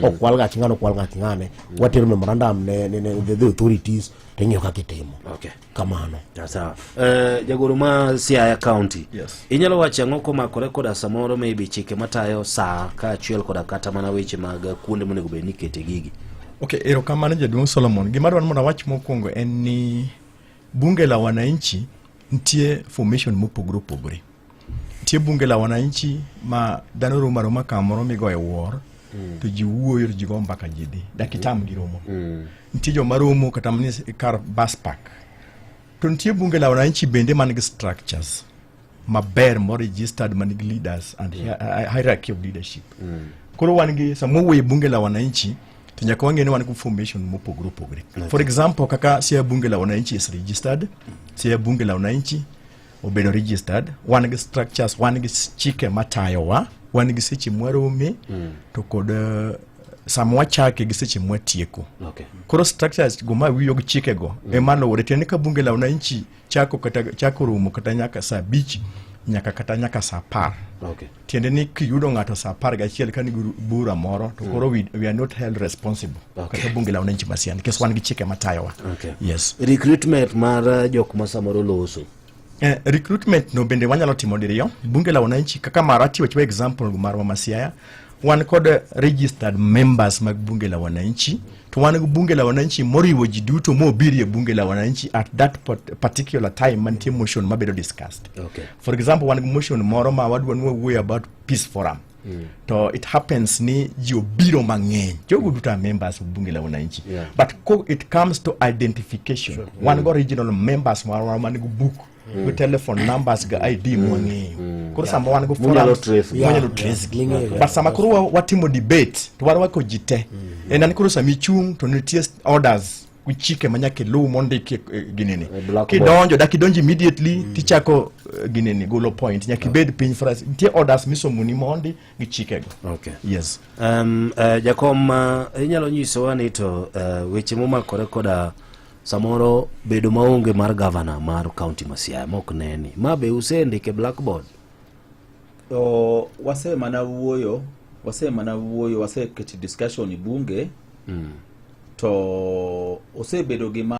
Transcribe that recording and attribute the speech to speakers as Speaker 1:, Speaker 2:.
Speaker 1: Okwal gach ng'ano, okwal gach ng'ane, watero memorandum ne the authorities to ing'iyo kaka itimo. Kamano.
Speaker 2: Sawa. Jagoro ma Siaya County.
Speaker 3: Yes.
Speaker 2: Inyalo wacho ang'o komakore koda samoro maybe chike matayo saa kaachiel koda kata mana weche mag kuonde monego bed ni ikete gigi?
Speaker 3: Ok, erokamano, jaduong' Solomon. Gima adwaro mondo awach mokwongo en ni Bunge la Wananchi nitie formation mopogore opogore. Nitie Bunge la Wananchi ma dhano romo aroma kamoro migoye wuor to ji wuoyo to ji go mbaka, ji dhi dak itam gi romo. Nitie joma romo kata mana kar bus park. To nitie Bunge la Wananchi bende man gi structures maber mo registered man gi leaders and hierarchy of leadership. Koro wan gi sama wawuoyo e Bunge la Wananchi to nyaka wang'e ni wan gi formation mopogore opogore. For example, kaka Siaya Bunge la Wananchi is registered, Siaya Bunge la Wananchi obedo registered, wan gi structures, wan gi chike matayowa, wan gi seche mwarome to kod sama wachake gi seche mwatieko. Koro structures go ma wiyo gi chikego ema luwore. Tiende ni ka Bunge la Wananchi chako kata chako romo kata nyaka saa 5 nyaka kata nyaka saa 10. Tiende ni kiyudo ng'ato saa 11 ka nigi bura moro to koro we are not held responsible kata Bunge la Wananchi ma Siaya nikech wan gi chike matayowa. Yes.
Speaker 2: Recruitment mar jok ma samoro loso.
Speaker 3: Recruitment no bende wanyalo timo diriyo. Bunge la Wananchi kaka mara atiyo chiwo example marwa ma Siaya, wan kod registered members mag Bunge la Wananchi to wan gi Bunge la Wananchi moriwo ji duto mobiro e Bunge la Wananchi at that particular time mantie motion mabedo discussed. For example, wan gi motion moro ma wadwa ni wawuoyo about peace forum to it happens ni ji obiro mang'eny, jogo duto are members of Bunge la Wananchi. But it comes to identification, wan go original members marwa man gi book gi telephone numbers gi ID mwang'eyo. Koro sama wan go
Speaker 2: Munyalo
Speaker 3: forums,
Speaker 2: trace gi.
Speaker 3: mwanyalo trace gi.
Speaker 1: Ming'eyo.
Speaker 3: But sama koro watimo debate to warwako ji te en ani koro sama ichung' to nitie orders gi chike ma nyaka iluw mondiki e ginini.
Speaker 2: E blackboard.
Speaker 3: Kidonjo dak idonjo immediately tichako ginini golo point, nyaka ibed piny first. Nitie orders misomoni mondi gi chikego. Yes.
Speaker 2: Jakom, inyalo nyisowa ni to weche momakore koda samoro bedo maonge mar gavana mar kaunti ma Siaya mok neni ma be usendike blackboard?
Speaker 4: To wase mana wuoyo, waseketo discussion e bunge to osebedo gima